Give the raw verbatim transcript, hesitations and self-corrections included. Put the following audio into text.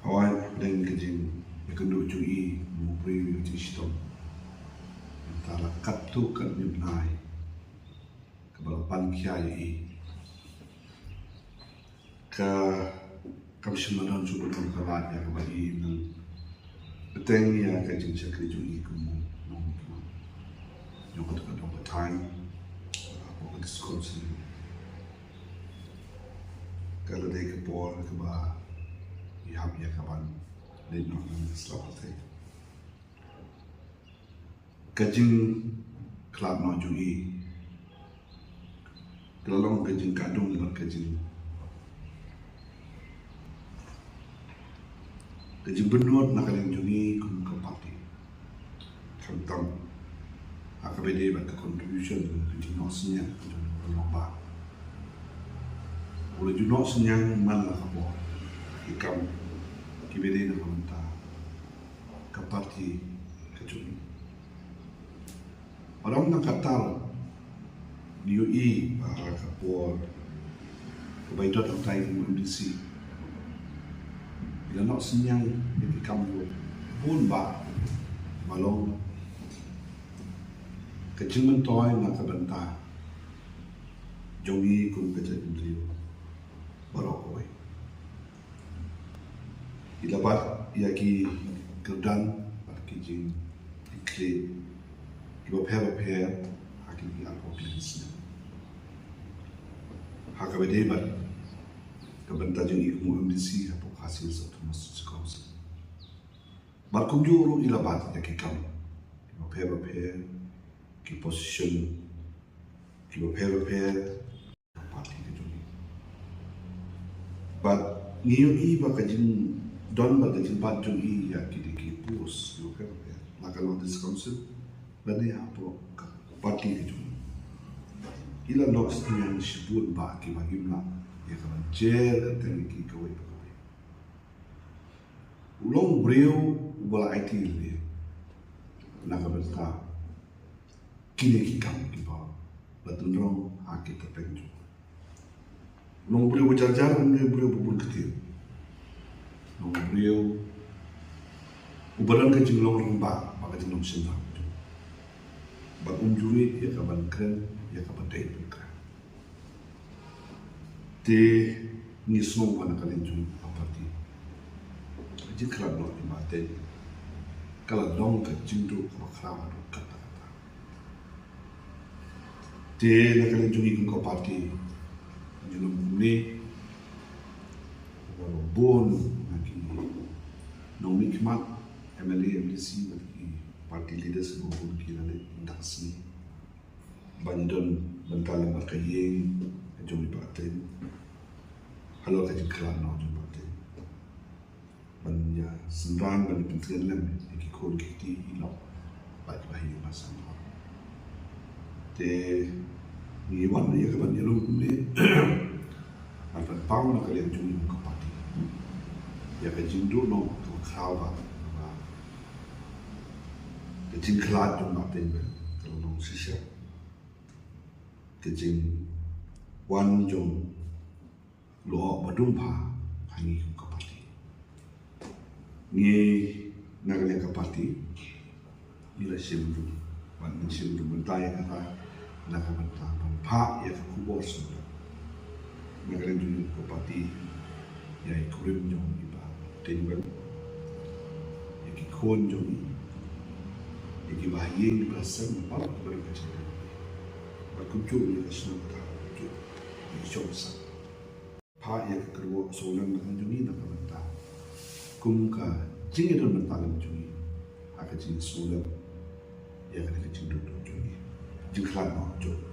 Hooid, dang ka jingïakynduh jong i, mo briew ïa ka jingshitom. Mynta la katto katne bnai kaba la pan khia ïa i. Ka kam shym la don shuh ban ong ka lad ïa kaba i nang bteng ïa ka jingshakri jong i kum u nongmihkhmat. Ïa kata ka dong ka thaiñ hapoh ka district council. Ka la dei ka por kaba i hap ïa ka ban leit noh na slap ha theiñ. Ka jingkhlad noh jong i ka la long ka jingkhatduh bad ka jing, ka jingbynnud na ka liang jong i kum ka party. Khamtam ha kaba ïadei bad ka contribution, ka jingnoh synñiang jong u rangbah. U la ju noh synñiang man la ka por, ki kam kiba ïadei na ka bynta ka party ka jong i. Bad ym tang katta, ngi ïohi ba ha ka por kaba i dot hangtai kum u MDC, i la noh synñiang ïa ki kam bun bah ba long ka jingmyntoi na ka bynta jong i kum ka jaitbynriew baroh kawei. I la bat ïa ki kyrdan bad ki jingkitkhlieh kiba pher bapher ha kine ki arphew tylli ki snem. Ha kaba ïadei bad ka bynta jong i kum u MDC hapoh Khasi Hills Autonomous District Council. Bad kumjuh ruh i la bat ïa ki kam kiba pher bapher, ki position kiba pher bapher ka party ka jong i. Bad ngi ïohi ba ka jingdon bad ka jingbat jong i ïa kine ki post kiba pher bapher, la ka long district council lane hapoh ka party ka jong i, i la noh synñiang shibun bah kiba ngim lah ïa ka ban jer kyrteng ïa ki kawei pa kawei. U long u briew uba la aiti lade na ka bynta kine ki kam kiba la tynrong ha ki tyrpeng jong u. U long u briew uba jar jar, u long u briew uba bun ktien. U long u briew uba don ka jinglong rangbah bad ka jinglong shynrang. Bad um ju ïeit ïa ka ban kren ïa kaba dei ban kren. Te ngi sngew ba na ka liang jong ka party, ka jingkhlad noh i Bah Teiñ ka la long ka jingduh kaba khraw haduh katta katta. Te na ka liang jong ngi kum ka party, ngi long kumne, ba bun na ki nongmihkhmat, MLA, MDC bad ki party leaders ba bun ki la leit mynta ka sngi ban don bynta lem bad ka ïing ka jong i Bah Teiñ halor ka jingkhlad noh jong i Bah Teiñ, ban ïa synran, ban ïa pyntngen lem ïa ki khun ki kti, i lok bad ki bahaïing ba sngewbha. Te ngi wan ïa ka ban ïalum kumne ban pynpaw na ka liang jong ngi kum ka party ïa ka jingduh noh kaba khraw ba, ba ka jingkhlad jong Bah Teiñ Bell ka la long shisha ka jingwan jong lyoh ba dum bha ha ngi kum ka party. Ngi na ka liang ka party ngi la shim duh, ban ngi shim duh mynta ïa kata na ka bynta ban phah ïa ka khubor sngewlem na ka liang jong ngi kum ka party ïa i kurim jong i Bah Teiñ Bell, ïa ki khun jong i, ïa ki bahaïing ki bahasem baroh kiba ri ka jingim. Bad kumjuh ïa ka shnong ka thaiñ, kumjuh ïa ki shong sap. Phah ïa ka kyrwoh sngewlem na ka jong ngi na ka bynta kum ka jingïadon bynta lem jong ngi ha ka jingsngewlem ïa ka, ka jingduh duh jong ngi, jingkhlad noh jong ngi.